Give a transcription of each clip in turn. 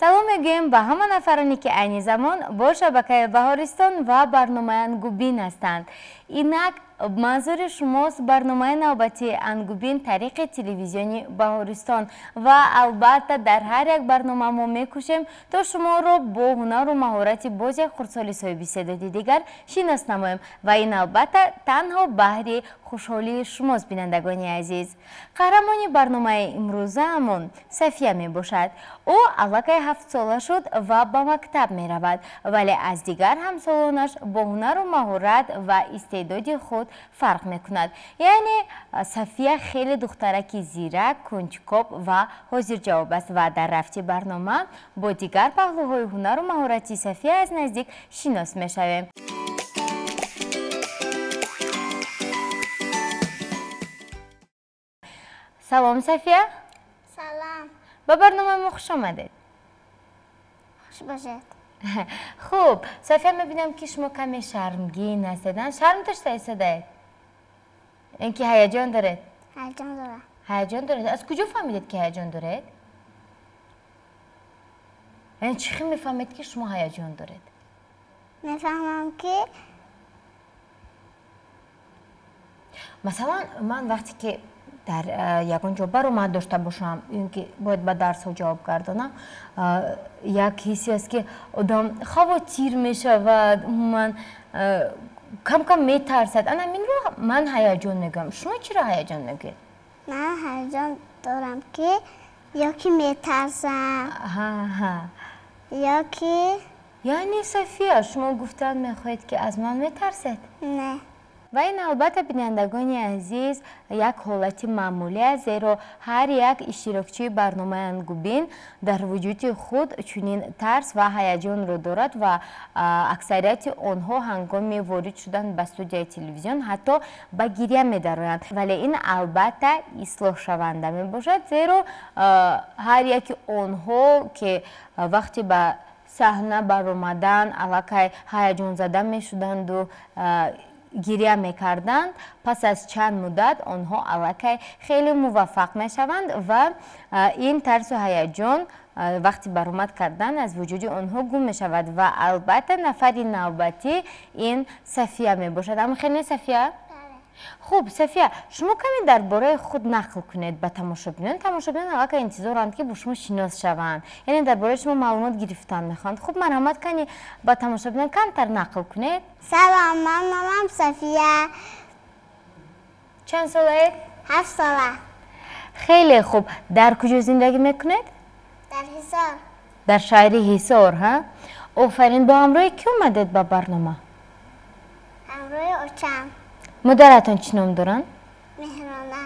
Салом мегӯем ба ҳама нафароне, ки айни замон бо шабакаи Баҳористон ва барномаи Ангубин ҳастанд. Инак манзури шумост барномаи навбатии Ангубин тариқи телевизиони Баҳористон ва албатта дар ҳар як барнома мо мекӯшем то шуморо бо ҳунару маҳорати боз як хурдсоли соҳиби истеъдоди дигар шинос намоем ва ин албатта танҳо баҳри хушҳолии шумост, бинандагони азиз. Қаҳрамони барномаи имрӯзаамон Сафия мебошад. Ӯ аллакай 7-сола шуд ва ба мактаб меравад, вале аз дигар ҳамсолонаш бо ҳунару маҳорат ва истеъдоди худ фарқ мекунад. Яъне Сафия хеле духтараки зирак, кунҷкоб ва ҳозирҷавоб аст ва дар рафти барнома бо дигар паҳлӯҳои ҳунару маҳорати Сафия аз наздик шинос мешавем. Салом, Сафия. Салом. Ба барномаи мо хуш омадед. Хуш бошед. Хуб, Сафия, мебинам, ки шумо каме шармгин ҳастед. Шарм дошта истодаед? Ин ки ҳаяҷон доред? Ҳаяҷон дорам. Ҳаяҷон доред? Аз куҷо фаҳмидед, ки ҳаяҷон доред? Яъне чӣ хел мефаҳмед, ки шумо ҳаяҷон доред? Мефаҳмам, ки масалан ман вақте ки дар ягон ҷо баромад дошта бошам, ин ки бояд ба дарсҳо ҷавоб гардонам, як ҳиссе аст, ки одам хавотир мешавад, умуман кам-кам метарсад. Ана минро ман ҳаяҷон мегӯям. Шумо чиро ҳаяҷон мегӯед? Ман ҳаяҷон дорам, ки ё ки метарсам, ё ки Яъне, Сафия, шумо гуфтан мехоҳед, ки аз ман метарсед? Не. Ва ин албатта, бинандагони азиз, як ҳолати маъмулӣ аст, зеро ҳар як иштирокчии барномаи Ангубин дар вуҷуди худ чунин тарс ва ҳаяҷонро дорад ва аксарияти онҳо ҳангоми ворид шудан ба студияи телевизион ҳатто ба гиря медароянд. Вале ин албатта ислоҳшаванда мебошад, зеро ҳар яки онҳо, ки вақте ба саҳна баромадан аллакай ҳаяҷонзада мешуданду гиря мекарданд, пас аз чанд муддат онҳо аллакай хеле муваффақ мешаванд ва ин тарсу ҳаяҷон вақти баромад кардан аз вуҷуди онҳо гум мешавад. Ва албатта нафари навбатӣ ин Сафия мебошад. Аммо хеле не, Сафия? Хуб, Сафия, шумо каме дар бораи худ нақл кунед ба тамошобинон. Тамошобинон аллакай интизоранд, ки бо шумо шинос шаванд, яъне дар бораи шумо маълумот гирифтан мехоҳанд. Хуб, марҳамат, кани ба тамошобинон камтар нақл кунед. Салом, ман номам Сафия. Чанд солаед? 7 сола. Хеле хуб. Дар куҷо зиндагӣ мекунед? Дар Ҳисор. Дар шаҳри Ҳисор, ҳа? Офарин. Бо ҳамроҳи кӣ омадед ба барнома? Ҳамроҳи очам. Модаратон чӣ ном доранд? Меҳрона.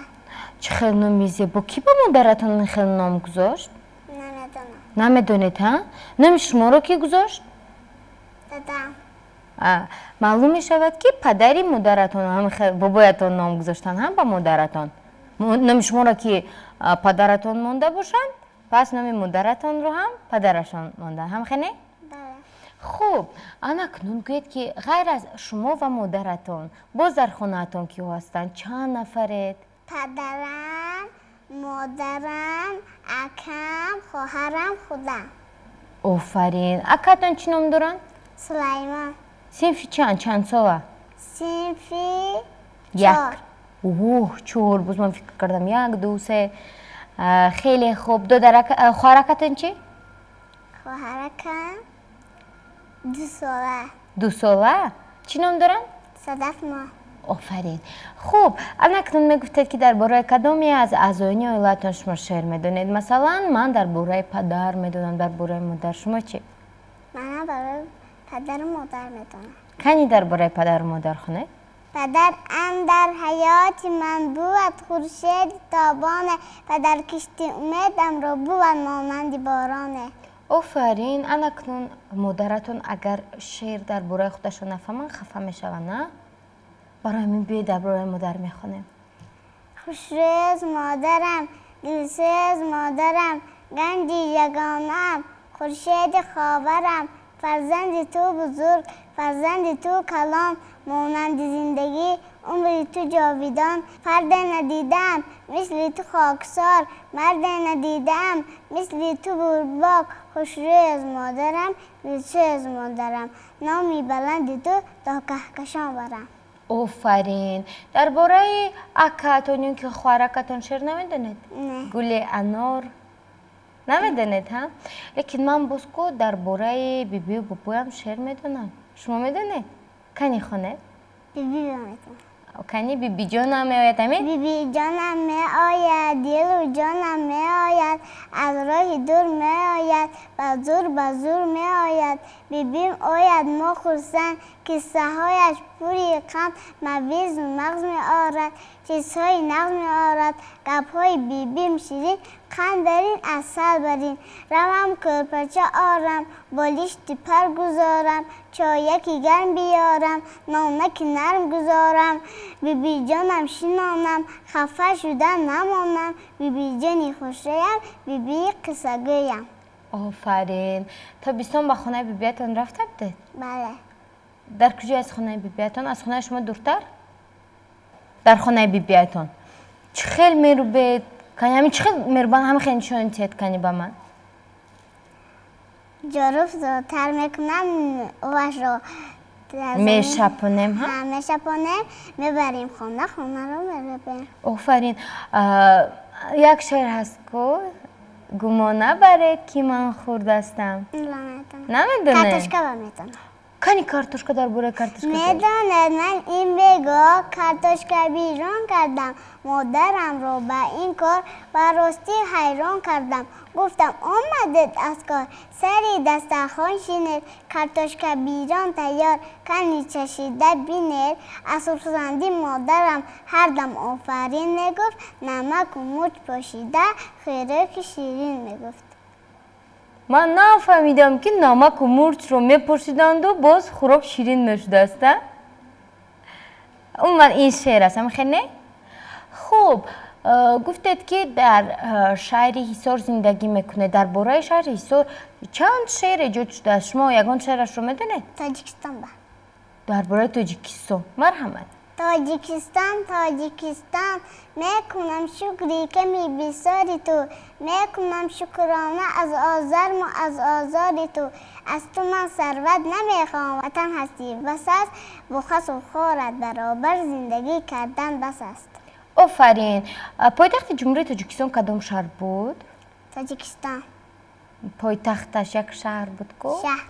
Чӣ хел номи зебо! Кӣ ба модаратон ин хел ном гузошт? Намедонам. Намедонед, ҳа? Номи шуморо кӣ гузошт? Дадам. Маълум мешавад, ки падари модаратон бобоятон ном гузоштанд ҳам ба модаратон. Номи шуморо ки падаратон монда бошанд, пас номи модаратонро ҳам падарашон монданд, ҳам хене? Хуб, анакнун гӯед, ки ғайр аз шумо ва модаратон боз дар хонаатон киҳо ҳастанд? Чанд нафаред? Падарам, модарам, акам, хоҳарам, худам. Офарин. Акатон чӣ ном доранд? Сулаймон. Синфи чанд, чанд сола? Синфи як. Оҳ, чор. Боз ман фикр кардам як, ду, се. Хеле хуб. Хоҳаракатон чӣ? Хоҳаракам 2 сола. 2 сола. Чӣ ном доранд? Садаф мо. Офарин. Хуб, анакнун мегуфтед, ки дар бораи кадоме аз аъзоёни оилаатон шумо шеър медонед? Масалан, ман дар бораи падар медонам, дар бораи модар. Шумо чӣ? Манам барои падару модар медонам. Кани дар бораи падару модар хонед. Падар андар ҳаёти ман бувад хуршеди тобоне, падар кишти умедамро бувад монанди бороне. Офарин. Анакнун модаратон агар шеър дар бораи худашон нафаҳманд, хафа мешаванд, на? Барои ҳамин биёед дар бораи модар мехонем. Хушрӯз модарам, дилсӯз модарам, ганҷи ягонаам, хуршеди ховарам, фарзанди ту бузург. Фарзанди ту калон монанди зиндагӣ, умри ту ҷовидон. Фарде надидаам мисли ту хоксор, марде надидаам мисли ту бурдбок. Хушрӯй аз модарам, дилсӯй аз модарам, номи баланди ту то каҳкашон барам. Офарин. Дар бораи акаатон ё ки хоҳаракатон шеър намедонед? Не. Гули анор намедонед, ҳа? Лекин ман боз ку дар бораи бибию бобоям шеър медонам. Шумо медонед? Кани хонед? Бибиро медонам. Кани, бибиҷонам меояд, амин? Бибиҷонам меояд, дилу ҷонам меояд, аз роҳи дур меояд, ба зур ба зур меояд. Бибим ояд, мо хурсанд, қиссаҳояш пури қанд, мавизу мағз меорад, чизҳои нағз меорад. Гапҳои бибим ширин, қанд барин, асал барин. Равам кӯрпача орам, болишти пар гузорам, чояки гарм биёрам, нонаки нарм гузорам. Бибиҷонам шинонам, хафа шуда намонам. Бибиҷони хушрӯям, бибии қиссагӯям. Офарин. Тобистон ба хонаи бибиятон рафта будед? Бале. Дар куҷо аз хонаи бибиятон? Аз хонаи шумо дуртар? Дар хонаи бибиятон чӣ хел мерубед? Кани, ҳамин чӣ хел мерубанд, ҳамин хел нишон диҳед кани ба ман. Ҷоруфро тар мекунам, овашро мешапонем, ҳа? Мешапонем, мебарем хона, хонаро мерубем. Офарин. Як шеър ҳаст ку, гумон набаред, ки ман хурдастам. Намедонед? Картошкаро медонам. Кани, картошка, дар бораи картошка. Медонед, ман ин бегоҳ картошка бирон кардам, модарамро ба ин кор ба ростӣ ҳайрон кардам. Гуфтам: омадед аз кор, сари дастархон шинед, картошка бирон тайёр, кани чашида бинед. Аз хурсандӣ модарам ҳардам офарин мегуфт, намаку мурч пошида хӯроки ширин мегуфт. Ман нафаҳмидам, ки намаку мурчро мепошиданду боз хӯрок ширин мешудааст, а? Умуман, ин шеър аст, ҳамин хел не? Хуб, гуфтед, ки дар шаҳри Ҳисор зиндагӣ мекунед. Дар бораи шаҳри Ҳисор чанд шеър эҷод шудааст? Шумо ягон шеърашро медонед? Тоҷикистон ба. Дар бораи Тоҷикистон, марҳамат. Тоҷикистон, Тоҷикистон, мекунам шукри ками бисёри ту, мекунам шукрона аз озарму аз озори ту. Аз ту ман сарват намехоҳам, ватан ҳастӣ бас аст, бо хасу хорат баробар зиндагӣ кардан бас аст. Офарин. Пойтахти Ҷумҳурии Тоҷикистон кадом шаҳр буд? Тоҷикистон. Пойтахташ як шаҳр буд ку? Шаҳр.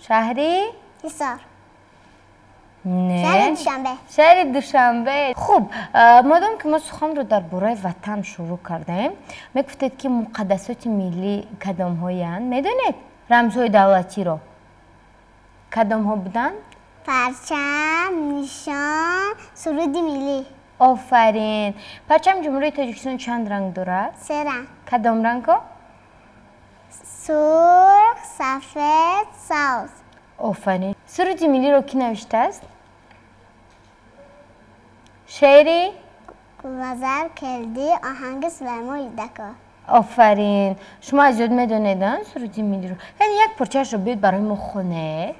Шаҳри? Ҳисор. Не. Шаҳри Душанбе. Шаҳри Душанбе. Хуб, модом ки мо суханро дар бораи ватан шурӯъ кардаем, мегуфтед, ки муқаддасоти миллӣ кадомҳоянд? Медонед рамзҳои давлатиро кадомҳо буданд? Парчам, нишон, суруди миллӣ. Офарин. Парчами Ҷумҳурии Тоҷикистон чанд ранг дорад? Се ранг. Кадом рангҳо? Сурх, сафед, сабз. Офарин. Суруди миллиро кӣ навиштааст? Шеъри? Гулназар Келдӣ, оҳанги Сулаймон Юдаков. Офарин. Шумо аз ёд медонед суруди миллиро? Яъне як порчаашро биёед барои мо хонед.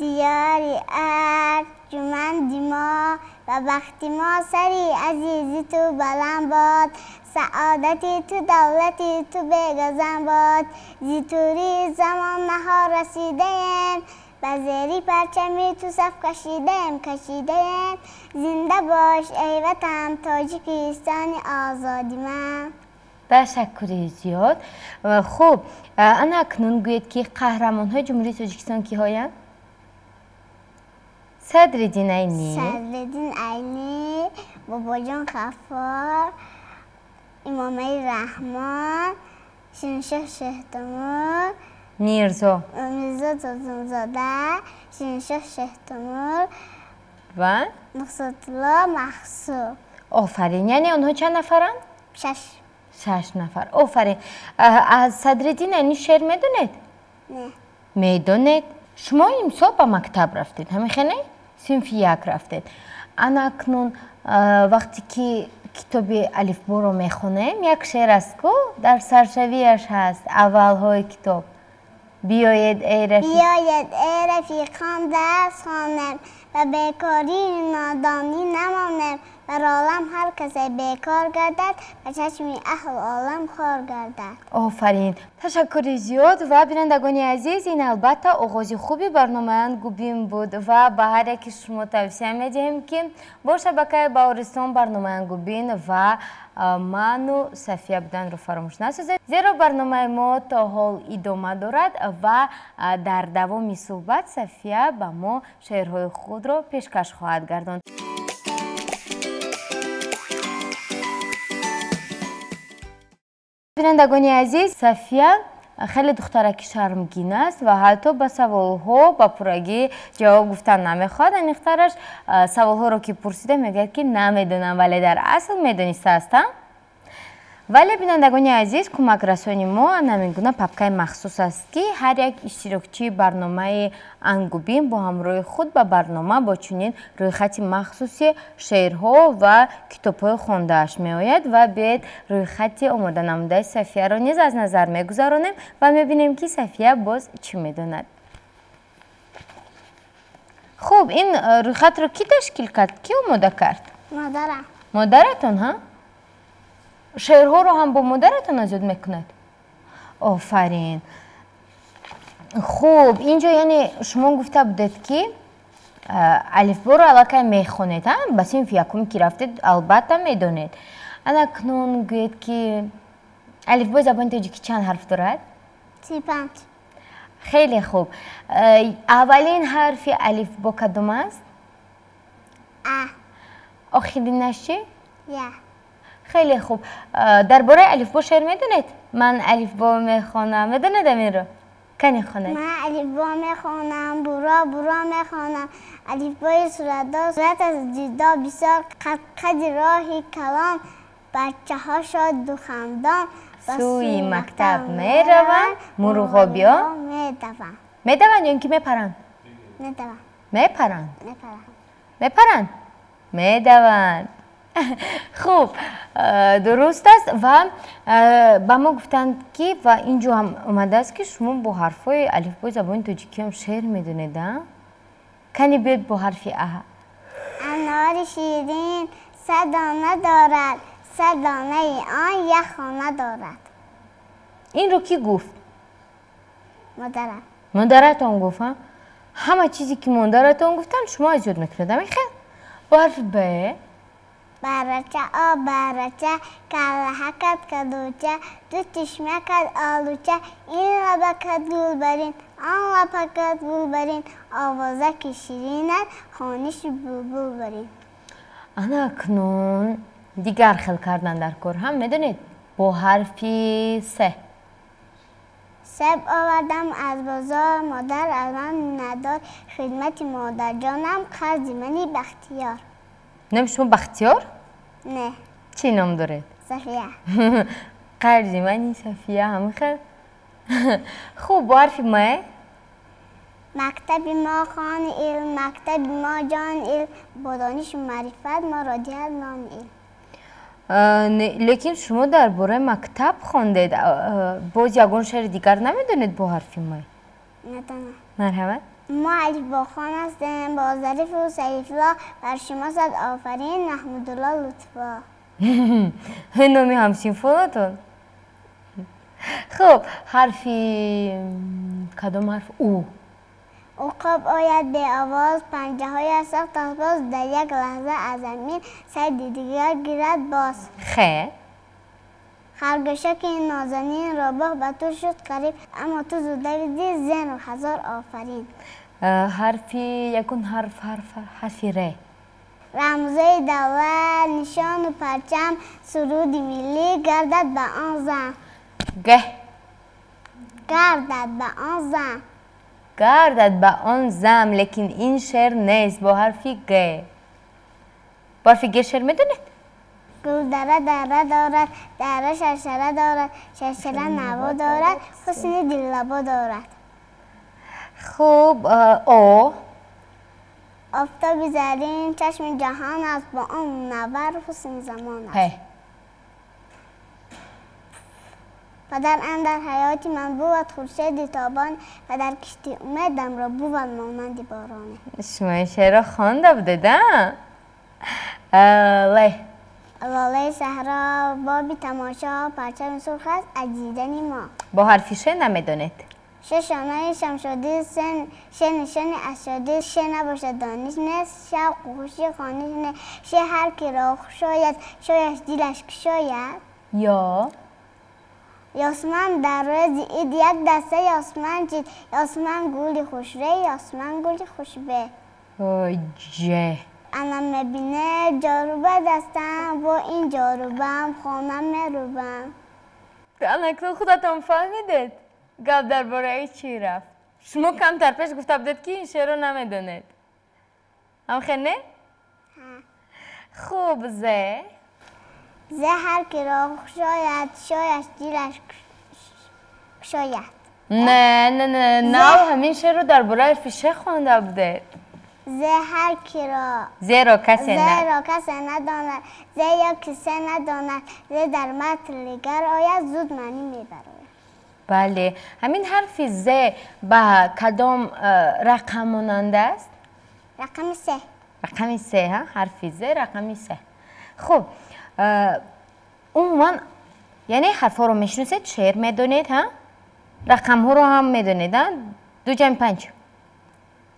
Диёри арҷуманди мо ва бахти мо, сари азизи ту баланд бод, саодати ту, давлати ту бегазан бод. Зи тури замонаҳо расидаем, ба зери парчами ту саф кашидаем, кашидаем. Зинда бош, эй ватан, Тоҷикистони озоди ман. Ташаккури зиёд. Хуб, ана акнун гӯед, ки қаҳрамонҳои Ҷумҳурии Тоҷикистон киҳоянд? Садриддин Айнӣ. Садриддин Айнӣ, Бобоҷон Ғаффор, Имомалӣ Раҳмон, Шириншоҳ Шоҳтемур. Мирзо. Мирзо Турсунзода, Шириншоҳ Шоҳтемур ва Нусратулло Маҳсум. Офарин. Яъне онҳо чанд нафаранд? Шаш. Шаш нафар, офарин. Аз Садриддин Айнӣ шеър медонед? Не. Медонед. Шумо имсол ба мактаб рафтед, ҳамин хел не? Синфи як рафтед. Ана акнун вақте ки китоби алифборо мехонем, як шеър аст ку, дар саршавиаш ҳаст, аввалҳои китоб. Биёед эй рафиқ, биёед эй рафиқон дарс хонем, ба бекорӣ нодонӣ намонем. Бар олам ҳар касе бекор гардад, ба чашми аҳли олам хор гардад. Офарин, ташаккури зиёд. Ва бинандагони азиз, ин албатта оғози хуби барномаи Ангубин буд ва ба ҳар яки шумо тавсия медиҳем, ки бо шабакаи Баҳористон, барномаи Ангубин ва ману Сафия буданро фаромӯш насозед, зеро барномаи мо то ҳол идома дорад ва дар давоми суҳбат Сафия ба мо шеърҳои худро пешкаш хоҳад гардонд. Бинандагони азиз, Сафия хеле духтараки шармгин аст ва ҳатто ба саволҳо ба пуррагӣ ҷавоб гуфтан намехоҳад. Аниқтараш, саволҳоро ки пурсида, мегӯяд, ки намедонам, вале дар асл медониста. Вале, бинандагони азиз, кӯмакрасони мо ҳамин гуна папкаи махсус аст, ки ҳар як иштирокчии барномаи Ангубин бо ҳамроҳи худ ба барнома бо чунин рӯйхати махсуси шеърҳо ва китобҳои хондааш меояд. Ва биёед, рӯйхати омода намудаи Сафияро низ аз назар мегузаронем ва мебинем, ки Сафия боз чӣ медонад. Хуб, ин рӯйхатро кӣ ташкил кард, кӣ омода кард? Модарам. Модаратон? Ҳа, шеърҳоро ҳам бо модаратон аз ёд мекунад? Офарин. Хуб, ин ҷо яъне шумо гуфта будед, ки алифборо аллакай мехонед, ба синфи якум ки рафтед, албатта медонед. Анакнун гӯед, ки алифбои забони тоҷикӣ чанд ҳарф дорад? 35. Хеле хуб. Аввалин ҳарфи алифбо кадом аст? А. Охиринаш чӣ? Я. Хеле хуб. Дар бораи алифбо шеър медонед? Ман алифбо мехонам, медонед аминро? Кани, хонед. Ман алифбо мехонам, буро буро мехонам, алифбои суратдор, сурат аз дидо бисёр, қадқади роҳи калон, бачаҳо шоду хандон ба сӯи мактаб мераванд, мурғобиён медаванд. Медаванд ё ин ки мепаранд? Медаванд. Мепаранд? Мепаранд. Мепаранд, медаванд. Хуб, дуруст аст. Ва ба мо гуфтанд, ки ва ин ҷо ҳам омадааст, ки шумо бо ҳарфҳои алифбои забони тоҷикиам шеър медонед. А кани, биёд бо ҳарфи А. Анори ширин 100 дона дорад, 100 донаи он як хона дорад. Инро кӣ гуфт? Модарам. Модаратон гуфт? Ҳама чизе ки модаратон гуфтанд, шумо аз ёд мекунед, амихел. Бо ҳарфи Б. Барача, о барача, каллаҳакат кадуча, ду чишмакат олуча, ин лабакат гулбарин, он лабакат гулбарин, овозаки ширинат хониши булбулбарин. Ана акнун дигар хел кардан дар кор, ҳам медонед, бо ҳарфи С. Себ овардам аз бозор, модар аз ман миннатдор, хидмати модарҷонам қарзи мани бахтиёр. Номи шумо Бахтиёр? Не. Чӣ ном доред? Сафия. Қарзи мани Сафия, ҳамихел. Хуб, бо ҳарфи М. Мактаби мо хони илм, мактаби мо ҷони илм, бо донишу маърифат моро диҳад нони илм. Лекин шумо дар бораи мактаб хондед, боз ягон шеъри дигар намедонед бо ҳарфи М? Медонам. Марҳамат. Мо алифбохон ҳастем бо Зарифу Сайфулло, бар шумо сад офарин, Маҳмудулло Лутфулло. Номи ҳамсинфонатон. Хуб, ҳарфи кадом ҳарф? У. Уқоб ояд беовоз, панҷаҳояш сахт аст боз, дар як лаҳза аз замин сайди дигар гирад боз. Хе. Харгӯшаки нозанин, рӯбоҳ ба ту шуд қариб, аммо ту зуд давидӣ, зенро ҳазор офарин. Ҳарфи ягон ҳарф, ҳарф, ҳарфи Р. Рамзои давлат, нишону парчам, суруди миллӣ гардад ба он зам. Г. Гардад ба он зам. Гардад ба он зам, лекин ин шеър нест бо ҳарфи Г. Бо ҳарфи Г шеър медонед? Гулдара дара дорад, дара шаршара дорад, шаршара наво дорад, ҳусни диллабо дорад. Хуб, О. Офтоби зарин чашми ҷаҳон аст, бо он мунаввар ҳусни замон аст. П. Падар андар ҳаёти ман бувад хуршеди тобон, падар кишти умедамро бувад монанди бороне. Шумо ин шеърро хонда будед, а? Ле. Лолаи саҳро, боби тамошо, парчами сурх аст аз дидани мо. Бо ҳарфи ше намедонед? Ше шонаи шамшодӣ, ше нишони аз шодӣ, ше набошад дониш нест, шавқу хушӣ хониш не, ше ҳар киро хуш ояд, шояш дилаш кушояд. Ё Ёсман дар рӯзи ид як даста ёсман чид, ёсман гули хушрӯй, ёсман гули хушбӯй. Ҷ. Ана мебинед ҷоруба дастам, бо ин ҷорубам хона мерубам. Анакнун худатон фаҳмидед, гап дар бораи чӣ рафт? Шумо камтар пеш гуфта будед, ки ин шеърро намедонед. Ҳамхел не? Хуб, зе. Зе ҳар киро хуш ояд, шояш дилаш кушояд. Не, не, не, нав ҳамин шеърро дар бораи ҳарфи ше хонда будед. Зе ҳар киро зеро касе зеро касе надонад, зе ё кисе надонад, зе дар матн дигар ояд, зуд маънӣ мебарояд. Бале, ҳамин ҳарфи зе ба кадом рақам монанд аст? Рақами се. Рақами се, ҳа? Ҳарфи зе рақами се. Хуб, умуман яъне ҳарфҳоро мешиносед, шеър медонед, ҳа? Рақамҳоро ҳам медонед, ҳа? 2 ҷамъи 5.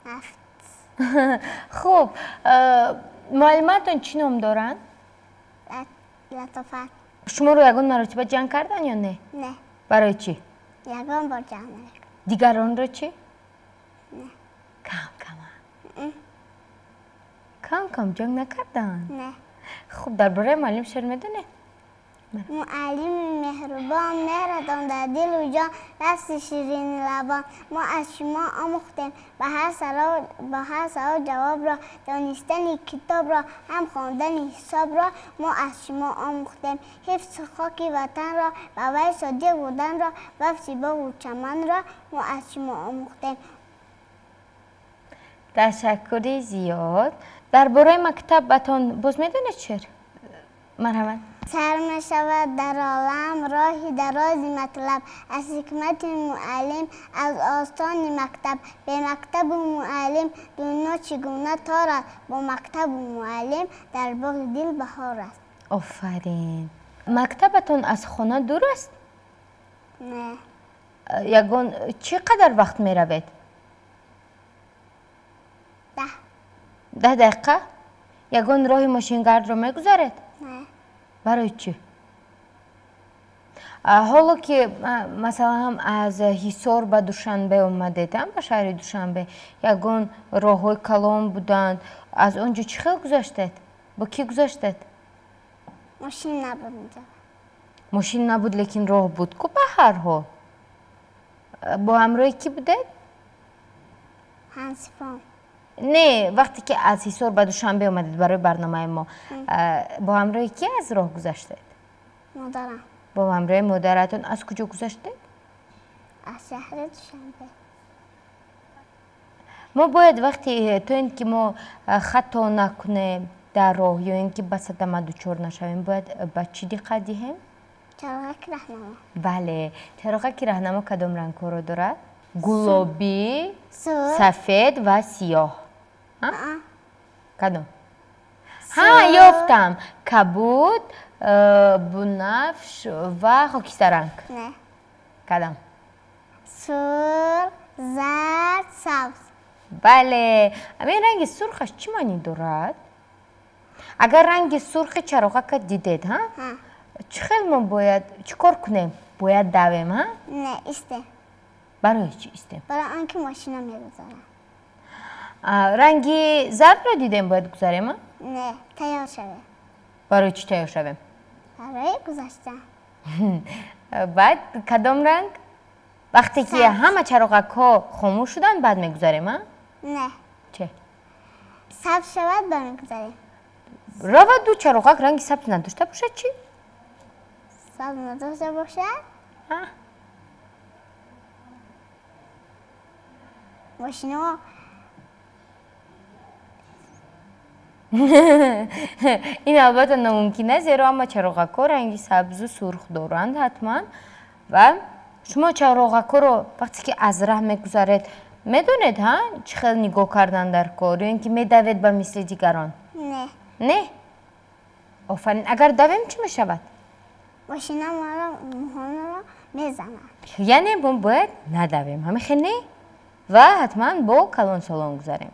7. Хуб, муаллиматон чӣ ном доранд? Латофат. Шуморо ягон маротиба ҷанг карданд ё не? Не. Барои чӣ? Ягон бор ҷанг накардам. Дигаронро чӣ? Не. Кам кам. Кам кам ҷанг накарданд? Не. Хуб, дар бораи муаллим шеър медонед? Муаллими меҳрубон, меҳратон дар дилу ҷон, дасти ширини лабон. Мо аз шумо омӯхтем ба ҳар савол ҷавобро, донистани китобро, ҳам хондани ҳисобро. Мо аз шумо омӯхтем ҳифзи хоки ватанро, ба вай содиқ буданро, вафси боғу чаманро. Мо аз шумо омӯхтем. Ташаккури зиёд. Дар бораи мактабатон боз медонед шеър? Марҳамат. Сар мешавад дар олам роҳи дарози матлаб, аз ҳикмати муаллим, аз остони мактаб. Бе мактабу муаллим дунё чӣ гуна тор аст, бо мактабу муаллим дар боғи дил баҳор аст. Офарин. Мактабатон аз хона дур аст? Не. Ягон чӣ қадар вақт меравед? 10. 10 дақиқа? Ягон роҳи мошингардро мегузаред? Не. Барои чӣ? Ҳоло ки масалан аз Ҳисор ба Душанбе омадед, ба шаҳри Душанбе, ягон роҳҳои калон буданд, аз он ҷо чӣ хел гузаштед? Бо кӣ гузаштед? Мошин набуд инҷо. Мошин набуд, лекин роҳ буд ку ба ҳар ҳол. Бо ҳамроҳи кӣ будед? Ҳамсифон. Не, вақте ки аз Ҳисор ба Душанбе омадед барои барномаи мо, бо ҳамроҳи кӣ аз роҳ гузаштед? Модарам. Бо ҳамроҳи модаратон аз куҷо гузаштед? Аз шаҳри Душанбе. Мо бояд вақте то ин ки мо хато накунем дар роҳ ё ин ки ба садама дучор нашавем, бояд ба чӣ диққат диҳем? Чароғаки раҳнамо. Бале, чароғаки раҳнамо кадом рангҳоро дорад? Гулобӣ, сафед ва сиёҳ. Кадом? Ҳа, ёфтам. Кабуд, бунафш ва хокистаранг. Не. Кадом? Сурх, зард, сабз. Бале, ҳамин ранги сурхаш чӣ маънӣ дорад? Агар ранги сурхи чароғака дидед, ҳа? Чӣ хел мо бояд чӣ кор кунем? Бояд давем, ҳа? Не, истем. Барои чӣ истем? Барои он ки мошина мегузарад. Ранги зардро дидем, бояд гузарем, а? Не, тайёр шавем. Барои чӣ тайёр шавем? Барои гузаштан. Баъд кадом ранг? Вақте ки ҳама чароғакҳо хомӯш шуданд, баъд мегузарем, а? Не. Че? Сабз шавад, баъд мегузарем. Раваду чароғак ранги сабз надошта бошад, чӣ? Сабз надошта бошад? Мошинаҳо ин албатта номумкин аст, зеро ҳама чароғакҳо ранги сабзу сурх доранд ҳатман. Ва шумо чароғакҳоро вақте ки аз раҳ мегузаред, медонед, ҳа, чӣ хел нигоҳ кардан дар кор, ё ин ки медавед ба мисли дигарон? Не. Не? Офарин. Агар давем, чӣ мешавад? Мошина моро мезанад. Яъне мо бояд надавем, ҳамин хел, не? Ва ҳатман бо калонсолон гузарем.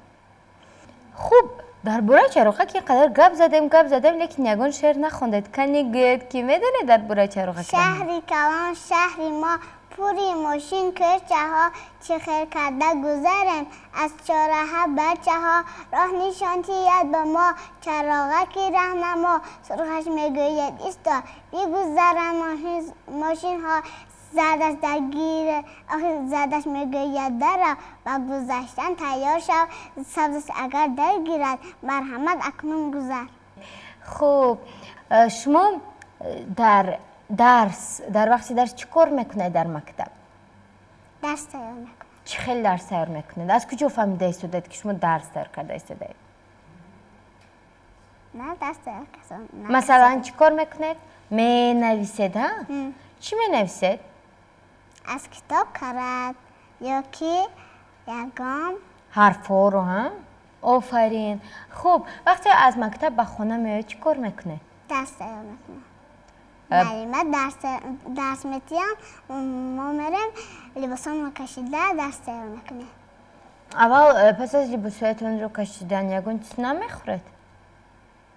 Хуб, дар бораи чароғак ин қадар гап задем, гап задем, лекин ягон шеър нахондед. Кани гӯед, ки медонед дар бораи чароғак? Шаҳри калон, шаҳри мо, пури мошин, кӯчаҳо, чӣ хел карда гузарем аз чораҳа бачаҳо? Роҳ нишон диҳад ба мо чароғаки раҳнамо. Сурхаш мегӯяд исто, бигузаранд мошинҳо. Зардаш даргир, зардаш мегӯяд дарав, ба гузаштан тайёр шав. Сабзаш агар даргирад, марҳамат, акнун гузар. Хуб, шумо дар дарс, дар вақти дарс чӣ кор мекунед дар мактаб? Дарс тайёр мекунам. Чӣ хел дарс тайёр мекунед? Аз куҷо фаҳмида истодаед, ки шумо дарс тайёр карда истодаед? На, дарс тайёр кардам. Масалан, чӣ кор мекунед? Менависед, ҳа? Чӣ менависед? Аз китоб карад ё ки ягон ҳарфҳоро, ҳа? Офарин. Хуб, вақте аз мактаб ба хона меоед, чӣ кор мекунед? Дарс тайёр мекунам. Муаллима дарс метиҳам, мо мерем, либосонро кашида дарс тайёр мекунем. Аввал пас аз либосҳоятонро кашидан ягон чиз намехӯред?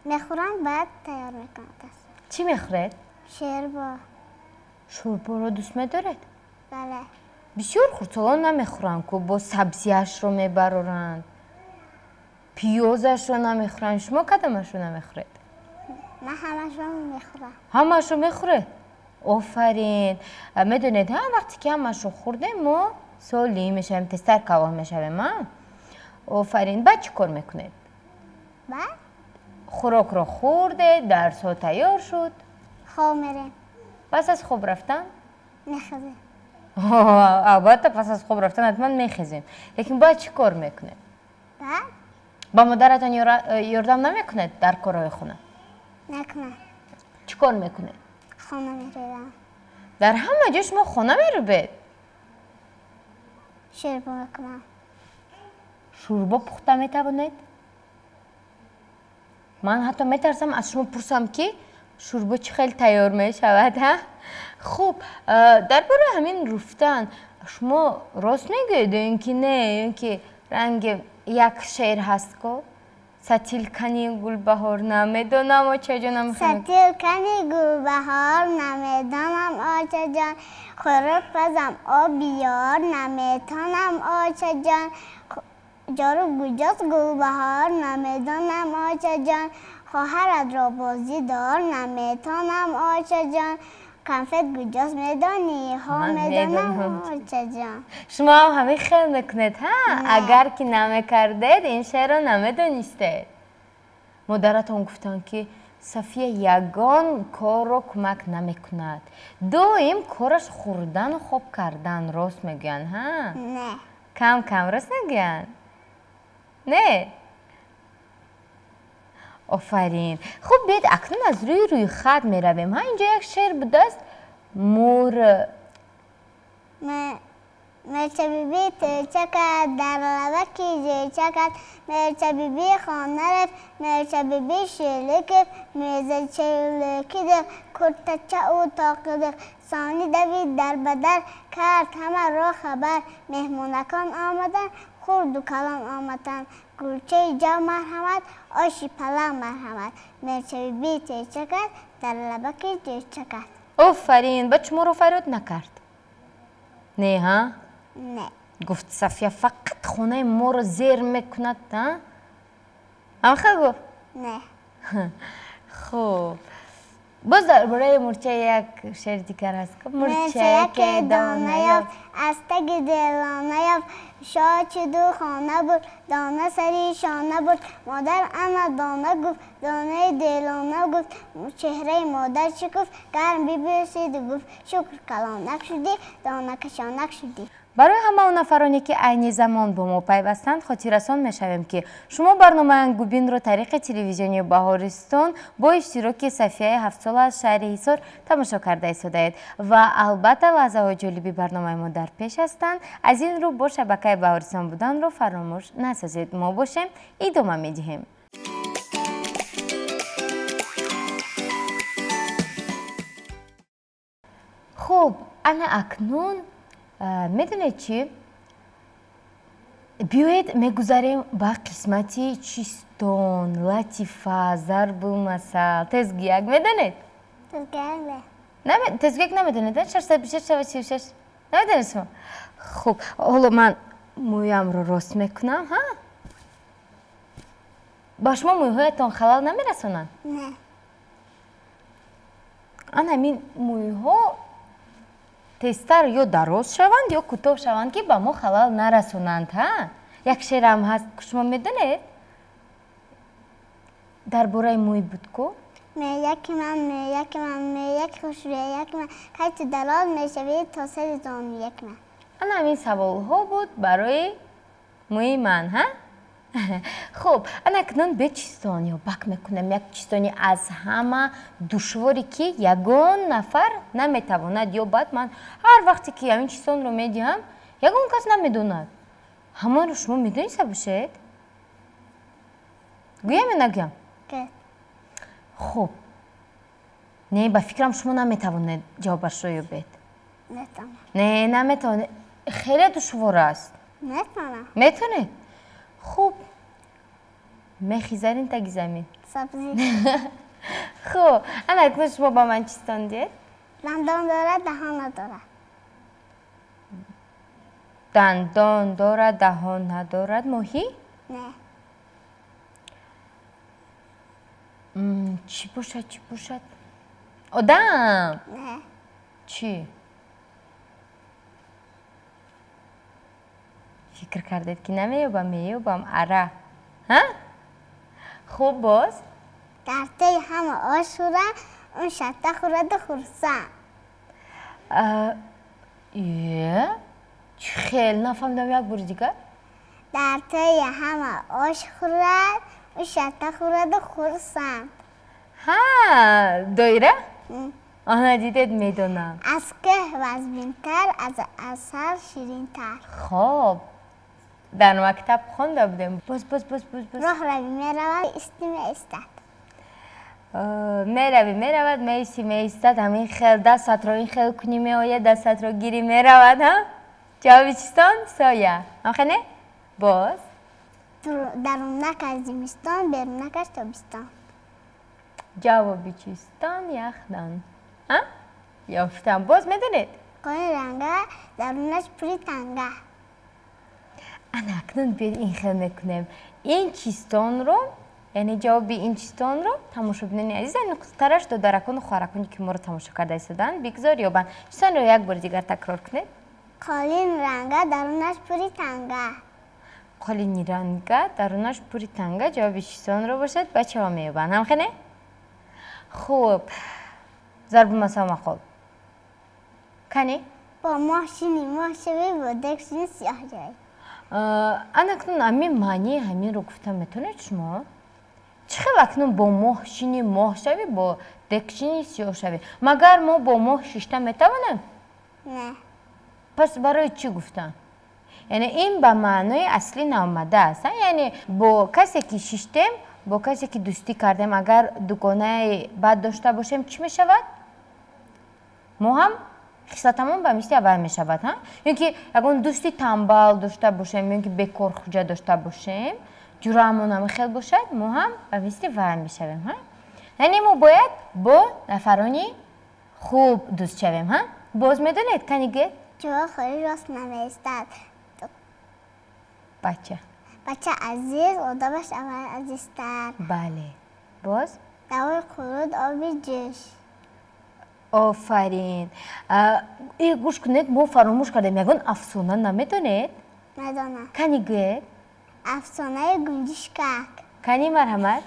Мехӯрам, баъд тайёр мекунам дарс. Чӣ мехӯред? Шербо. Шӯрборо дӯст медоред? Бале. Бисёр хурдсолон намехӯранд ку, бо сабзиашро мебароранд, пиёзашро намехӯранд. Шумо кадомашро намехӯред? Ман ҳамашро мехӯрам. Ҳамашро мехӯред? Офарин. Медонед, ҳа, вақте ки ҳамашро хӯрдем, мо солим мешавем, тезтар калон мешавем, а? Офарин. Баъд чӣ кор мекунед? Баъд? Хӯрокро хӯрдед, дарсҳо тайёр шуд. Хоб мерем. Пас аз хоб рафтан? Мехезем. Албатта, пас аз хоб рафтан ҳатман мехезем, лекин баъд чӣ кор мекунед? Баъд? Ба модаратон ёрдам намекунед дар корҳои хона? Накунам. Чӣ кор мекунед? Хона мерӯбам. Дар ҳама ҷо шумо хона мерӯбед? Шӯрбо мекунам. Шӯрбо пухта метавонед? Ман ҳатто метарсам аз шумо пурсам, ки шӯрбо чӣ хел тайёр мешавад, ҳа? Хуб, дар бораи ҳамин руфтан шумо рост мегӯед ё ин ки не? Ё ин ки ранги як шеър ҳаст ко, сатил кани Гулбаҳор, намедонам, очаҷон. Сатил кани Гулбаҳор, намедонам, очаҷон. Хӯрок пазам, об биёр, наметонам, очаҷон. Ҷору куҷост, Гулбаҳор, намедонам, очаҷон. Хоҳаратро бозӣ дор, наметонам, очаҷон. Конфет куҷост, медонӣ? Ҳо, медонам, очаҷон. Шумо ҳам ҳамин хел мекунед, ҳа? Агар ки намекардед, ин шеърро намедонистед. Модаратон гуфтанд, ки Сафия ягон корро кӯмак намекунад, доим кораш хӯрдану хоб кардан. Рост мегӯянд, ҳа? Не. Кам кам рост мегӯянд, не? Офарин. Хуб, биёед, акнун аз рӯи рӯйхат меравем, ҳа? Инҷо як шеър будааст, мур. Мирчабиби тӯча кард, дар лабаки ҷӯча кард. Мирчабиби хона рафт, Мирчабиби шӯлӣ гирифт, мӯзача дихт, куртача ӯ тоқӣ дихт. Сонӣ давид дар ба дар, кард ҳамаро хабар: меҳмонакон омаданд, хурду калон омаданд. Кулчаи ҷав марҳамат, оши палав марҳамат. Мирчабиби тӯча кард, дар лабаки ҷӯча кард. Офарин. Баъд шуморо фарёд накард, не, ҳа? Не. Гуфт, Сафия фақат хонаи моро зер мекунад, а? Ҳамхел гуфт? Не. Хуб, боз дар бораи мурча як шеъри дигар ҳаст. Мурчаяке дона ёфт, Аз таги делона ёфт. Шоҳ чӣ ду хона бурд, дона сари шона бурд. Модар ана дона гуфт, донаи делона гуфт. Чеҳраи модар чӣ гуфт? Гарм бибӯсиду гуфт: шукр калонак шудӣ, дона кашонак шудӣ. Барои ҳама он нафароне, ки айни замон бо мо пайвастанд, хотиррасон мешавем, ки шумо барномаи Ангубинро тариқи телевизиони Баҳористон бо иштироки Сафияи ҳафтсола аз шаҳри Ҳисор тамошо карда истодаед ва албатта лаҳзаҳои ҷолиби барномаи мо дар пеш ҳастанд. Аз ин рӯ бо шабакаи Баҳористон буданро фаромӯш насозед. Мо бошем, идома медиҳем. Хуб, ана акнун медонед чӣ? Биёед мегузарем ба қисмати чистон, латифа, зарбулмасал. Тезгӯяк медонед? Тезгӯяк. Тезгӯяк намедонед? 626 шава 36 намедонед шумо? Хуб, ҳоло ман мӯямро рост мекунам, ҳа? Ба шумо мӯйҳоятон халал намерасонанд? Не. Ана ҳамин мӯйҳо тезтар ё дароз шаванд, ё кӯтоҳ шаванд, ки ба мо халал нарасонанд, ҳа? Як шеърам ҳаст, шумо медонед? Дар бораи мӯй буд ку? Меяки ман, меяки ман, меяки хушрӯяки ман, кай ту дароз мешавӣ то сари зонуяки ман. Ана ҳамин саволҳо буд барои мӯи ман, ҳа? Хуб, ана акнун бе чистон ё бак мекунам, як чистони аз ҳама душворе, ки ягон нафар наметавонад ёбад. Ман ҳар вақте ки ҳамин чистонро медиҳам, ягон кас намедонад. Ҳамонро шумо медониста бошед? Гӯям ё нагӯям? Хуб, не, ба фикрам шумо наметавонед ҷавобашро ёбед. Не, наметавонед. Хеле душвор аст. Метавонам. Метавонед? Хуб, мехизарин таги замин. Сабзӣ. Хуб, ана акнун шумо ба ман чистон диҳед? Дандон дорад, даҳон надорад. Дандон дорад, даҳон надорад. Моҳӣ? Не. Чӣ бошад, чӣ бошад? Одам? Не. Чӣ? Фикр кардед, ки намеёбам? Меёбам. Ара, ҳа? Хуб, боз? Дар таи ҳама ош хӯрад, он шатта хӯраду хурсанд. Е, чӣ хел нафаҳмидам, як бори дигар. Дар таи ҳама ош хӯрад, он шатта хӯраду хурсанд. Ҳа, доира? Ана дидед, медонам. Аз кӯҳ вазминтар, аз асал ширинтар. Хоб, дар мактаб хонда будем. Боз, боз, боз, боз, боз. Роҳ рави меравад, исти меистад. Мерави меравад, меисти меистад. Ҳамин хел дастатро ин хел кунӣ меояд, дастатро гирӣ меравад, ҳа? Ҷавоби чистон соя. Ҳамхел не? Боз? Дарунак аз зимистон, берунак аз тобистон. Ҷавоби чистон яхдан. А? Ёфтам. Боз медонед? Қони ранга, дарунаш пури танга. Ана акнун биёед ин хел мекунем. Ин чистонро, яъне ҷавоби ин чистонро тамошобинони азиз, нуқтараш додаракону хоҳараконе, ки моро тамошо карда истоданд, бигзор ёбанд. Чистонро як бори дигар такрор кунед. Қолин ранга, дарунаш пури танга. Қолини ранга, дарунаш пури танга. Ҷавоби чистонро бошад, бачаҳо меёбанд. Ҳамхел не? Хуб, зарбулмасал мақол. Кани? Бо моҳ шини моҳ шавӣ, бо дег шини сиёҳ шавӣ. Ана акнун ҳамин маънии ҳаминро гуфта метавонед шумо? Чӣ хел акнун бо моҳ шини моҳ шавӣ, бо дег шини сиёҳ шавӣ? Магар мо бо моҳ шишта метавонем? Не. Пас барои чӣ гуфтам? Яъне ин ба маънои аслӣ наомадааст. Яъне бо касе ки шиштем, бо касе ки дӯстӣ кардем, агар дугонаи бад дошта бошем, чӣ мешавад? Мо ҳам хислатамон ба мисли аввал мешавад, ҳа? Ё ки ягон дӯсти тамбал дошта бошем, ё ки бекорхуҷа дошта бошем, ҷураамон ҳам хел бошад, мо ҳам ба мисли вай мешавем, ҳа? Яъне мо бояд бо нафарони хуб дӯст шавем, ҳа? Боз медонед, кани гӯед? Ҷӯ хӯрӣ рост намеистад. Бача. Бача азиз, одамаш аввал азизтар. Бале. Боз? Давои қурут оби ҷӯш. Офарин. Гӯш кунед, мо фаромӯш кардем, ягон афсона намедонед? Медонам. Кани гӯед? Афсонаи гунҷишкак. Кани, марҳамат.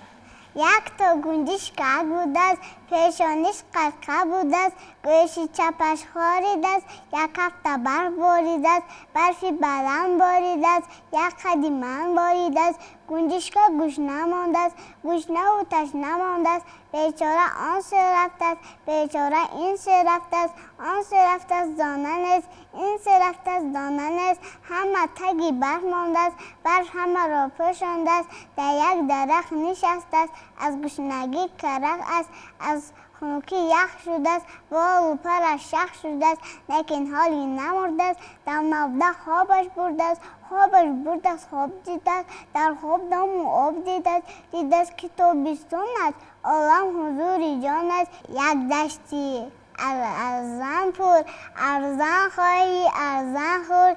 Якто гунҷишкак будааст, пешониш қасқа будааст, гӯши чапаш хоридааст, як ҳафта барф боридааст, барфи баланд боридааст, як қади ман боридааст, гунҷишкак гушна мондааст, гушнаву ташна мондааст, бечора он сӯ рафтааст, бечора ин сӯ рафтааст, он сӯ рафтааст, дона нест, ин сӯ рафтааст, дона нест, ҳама таги барф мондааст, барф ҳамаро пӯшондааст, дар як дарахт нишастааст, аз гушнагӣ карах аст, аз хунукӣ ях шудааст, болу параш шах шудааст, лекин ҳоли намурдааст, дар мавда хобаш бурдааст, хобаш бурдааст, хоб дидааст, дар хоб дому об дидааст, дидааст, ки тобистон аст, олам ҳузури ҷон аст, як дашти арзан пур, арзан хоҳӣ, арзан хӯр,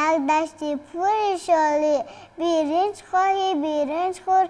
як дашти пури шолӣ, биринҷ хоҳӣ, биринҷ хӯр,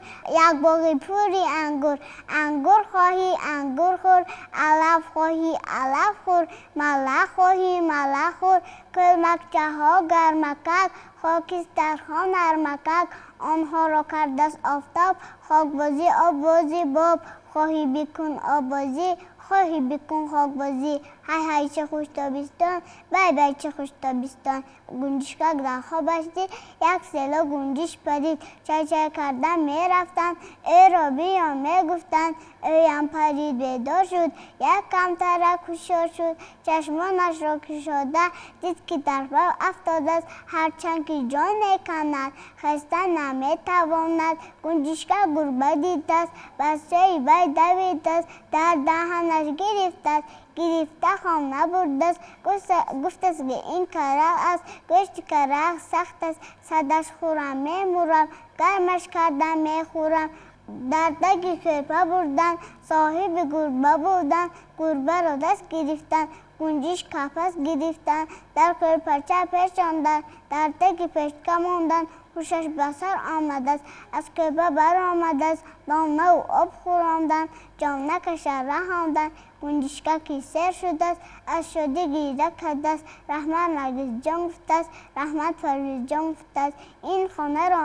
як боғи пури ангур, ангур хоҳӣ, ангур хӯр, алаф хоҳӣ, алаф хӯр, малах хоҳӣ, малах хӯр, кӯлмакчаҳо гармакак, хокистарҳо нармакак, онҳоро кардааст офтоб, хокбозӣ, оббозӣ боб, хоҳӣ бикун оббозӣ, хоҳӣ бикун хокбозӣ, ҳай ҳай чӣ хуш тобистон, бай бай чӣ хуш тобистон. Гунҷишкак дар хобаш дид, як село гунҷиш парид, чай-чай карда мерафтанд, ӯро биё мегуфтанд, ӯям парид, бедор шуд, як камтарак ҳушёр шуд, чашмонашро кушода дид, ки дар барф афтодааст, ҳарчанд ки ҷон меканад, хаста наметавонад. Гунҷишкак гурба дидааст, ба сӯи вай давидааст, дар даҳанаш гирифтааст, гирифта хона бурдааст, гуфтааст, ки ин карах аст, гӯшти карах сахт аст, садаш хӯрам мемурам, гармаш карда мехӯрам. Дар таги кӯрпа бурданд, соҳиби гурба буданд, гурбаро даст гирифтанд, гунҷиш қафас гирифтанд, дар кӯрпача печонданд, дар таги печка монданд, ҳушаш ба сар омадааст, аз кӯрпа баромадааст, донаву об хӯронданд, ҷон накаша раҳонданд. Гунҷишкак ки сер шудааст, аз шодӣ гиря кардааст, раҳмат Наргисҷон гуфтааст, раҳмат Парвизҷон гуфтааст. Ин хонаро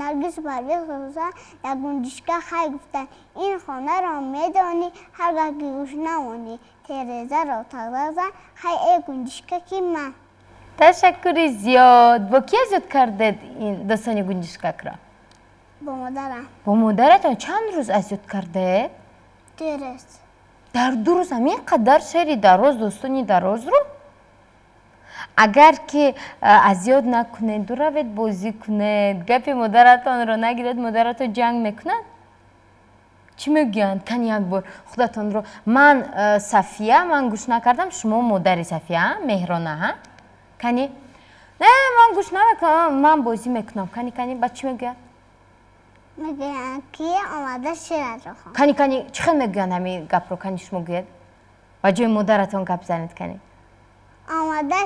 Наргису Парвиз хусусан дар гунҷишкак хай гуфтанд. Ин хонаро медонӣ, ҳар гаҳ ки гушна монӣ, терезаро тағза зан, хай эй гунҷишкаки ман. Ташаккури зиёд. Бо ки аз ёд кардед ин достони гунҷишкакро? Бо модарам. Бо модаратон чанд рӯз аз ёд кардед? 2 рӯз. Дар 2 рӯз ҳамин қадар шеъри дароз, достони дарозро? Агар ки аз ёд накунед, дуравед бозӣ кунед, гапи модаратонро нагиред, модаратон ҷанг мекунад? Чӣ мегӯянд? Кани як бор худатонро. Ман Сафия, ман гӯш накардам, шумо модари Сафия, Меҳрона, ҳа? Кани? Не, ман гӯш намекунам, ман бозӣ мекунам. Кани, кани, баъд чӣ мегӯяд? Мегӯянд, ки омада шеъратро хон. Кани, кани, чӣ хел мегӯянд ҳамин гапро? Кани шумо гӯед. Ба ҷои модаратон гап занед, кани. Омада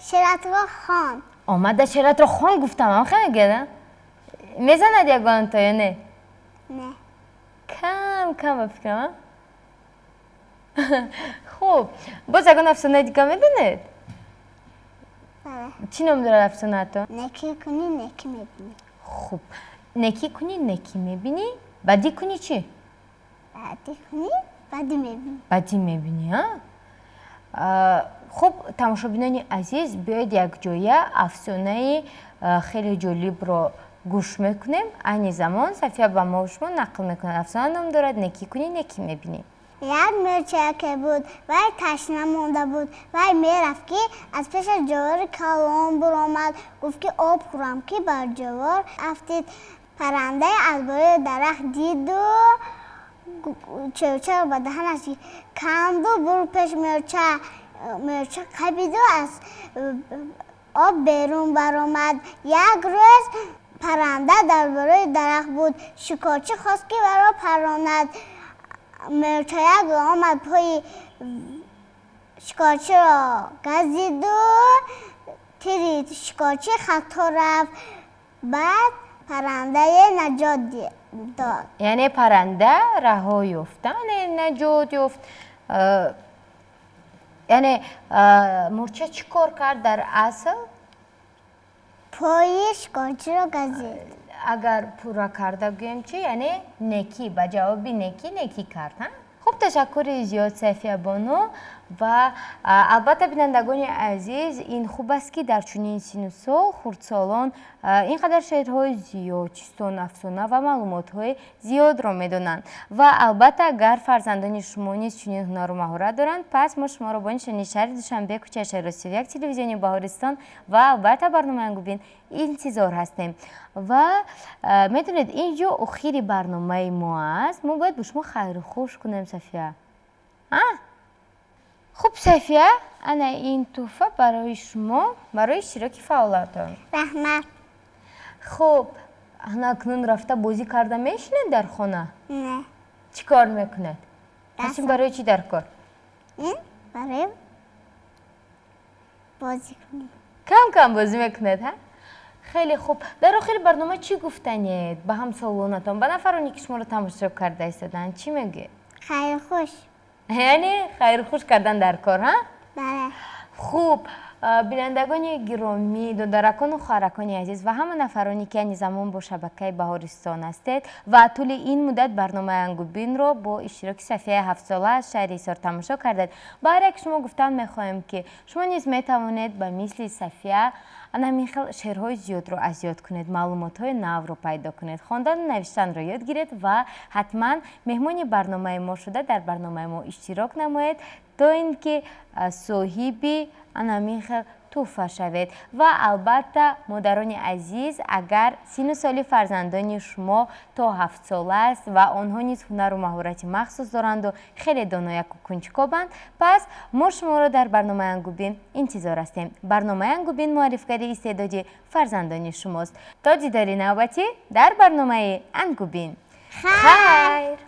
шеъратро хон. Омада шеъратро хон гуфтам, ҳам хел мегӯяд, а? Мезанад ягонто ё не? Не. Кам кам ба фикрам, а? Хуб, боз ягон афсонаи дига медонед? Бале. Чӣ ном дорад афсонаатон? Некӣ кунӣ, некӣ мебинӣ. Хуб, некӣ кунӣ, некӣ мебинӣ, бадӣ кунӣ чӣ? Бадӣ кунӣ, бадӣ мебинӣ. Бадӣ мебинӣ, а? Хуб, тамошобинони азиз, биёед якҷоя афсонаи хеле ҷолибро гӯш мекунем. Айни замон Сафия ба мо шумо нақл мекунад. Афсона ном дорад Некӣ кунӣ, некӣ мебинӣ. Як мӯрчаке буд, вай ташна монда буд. Вай мерафт, ки аз пешаш ҷовори калон буромад. Гуфт, ки об хӯрам, ки бар ҷовор афтид. Паррандае аз болои дарахт диду чӯчаро ба даҳанаш канду бурд пеш мӯрча. Мӯрча қабиду аз об берун баромад. Як рӯз парранда дар болои дарахт буд. Шикорчӣ хост, ки вайро парронад. Мӯрчаяк омад, пои шикорчиро газиду тири шикорчӣ хато рафт. Баъд паррандае наҷот дод. Яъне парранда раҳо ёфт, наҷот ёфт. Яъне мурча чӣ кор кард дар асл? Пои шикорчиро газид. Агар пурра карда гӯем чӣ? Яъне некӣ, ба ҷавоби некӣ некӣ кард. Хуб, ташаккури зиёд, Сафия бону. Ва албатта, бинандагони азиз, ин хуб аст, ки дар чунин синну сол хурдсолон ин қадар шеърҳои зиёд, чистон, афсона ва маълумотҳои зиёдро медонанд. Ва албатта, агар фарзандони шумо низ чунин ҳунару маҳорат доранд, пас мо шуморо бо нишони шаҳри Душанбе, кӯчаи Шаҳри 31, телевизиони Баҳористон ва албатта барномаи Ангубин интизор ҳастем. Ва медонед, ин ҷо охири барномаи мо аст, мо бояд бо шумо хайру хуш кунем, Сафия. Хуб, Сафия, ана ин тӯҳфа барои шумо, барои иштироки фаъолатон. Раҳмат. Хуб, ана акнун рафта бозӣ карда мешинед дар хона? Не. Чӣ кор мекунед? Пас ин барои чӣ дар кор? Ин барои бозӣ кунем. Кам кам бозӣ мекунед, ҳа? Хеле хуб. Дар охири барнома чӣ гуфтанед ба ҳамсолонатон, ба нафароне, ки шуморо тамошо карда истоданд, чӣ мегӯед? Хайрхуш. Яъне хайрхуш кардан дар кор, ҳа? Бале. Хуб, бинандагони гиромӣ, додаракону хоҳаракони азиз ва ҳама нафароне, ки айни замон бо шабакаи Баҳористон ҳастед ва тӯли ин муддат барномаи Ангубинро бо иштироки Сафияи ҳафтсола аз шаҳри Ҳисор тамошо кардед, ба ҳар як шумо гуфтан мехоҳем, ки шумо низ метавонед ба мисли Сафия ана ҳамин хел шеърҳои зиёдро аз ёд кунед, маълумотҳои навро пайдо кунед, хондану навиштанро ёд гиред ва ҳатман меҳмони барномаи мо шуда, дар барномаи мо иштирок намоед, то ин ки соҳиби ана ҳамин хел тӯҳфа шавед. Ва албатта, модарони азиз, агар синну соли фарзандони шумо то ҳафтсола аст ва онҳо низ ҳунару маҳорати махсус доранду хеле донояку кунҷкобанд, пас мо шуморо дар барномаи Ангубин интизор ҳастем. Барномаи Ангубин муаррифгари истеъдоди фарзандони шумост. То дидори навбатӣ дар барномаи Ангубин, хайр.